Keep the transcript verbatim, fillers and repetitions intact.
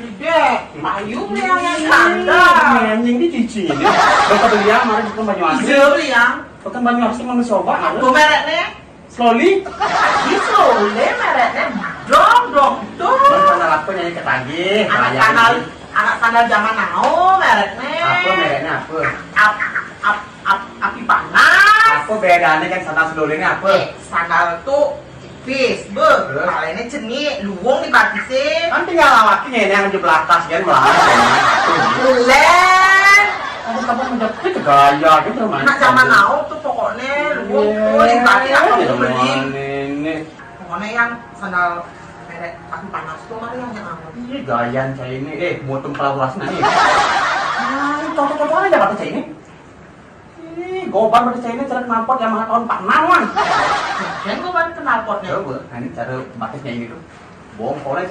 Dek, payu beli yang standar. Anjing di cici ini. Bapak beli yang mana di Pekan Banyuasin? Iya beli yang. Pekan Banyuasin mau coba Apa ada. mereknya? Slowly. Di Slowly mereknya. Dong dong tuh. Mana apa nyanyi ketagih? Anak sandal, anak sandal zaman now mereknya. Apa mereknya apa? Ap, ap, ap, api panas. Apa bedanya kan sandal Slowly ini apa? Eh, sandal tuh tipis, beuh. Terus? Palanya cenik, luwung dibatisin. Kan tinggal lawaknya ini yang jeblatas kan malah. Len. Kamu kamu menjepit gaya gitu mas. Anak zaman now tuh pokoknya luwung tuh Iya, dibatik apa iya, tuh beli. Ini. Pokoknya yang sandal merek api panas tuh mana yang yang amat. Iya gayan saya ini. Eh, mutung pelabuhan nih. Ah, cocok-cocok aja kata saya ini. Ih, goban pada saya ini cara knalpot Yamaha tahun empat enam an. Kan gue balik knalpotnya. Coba, nah ini cara bakisnya ini tuh. Bongkolnya sini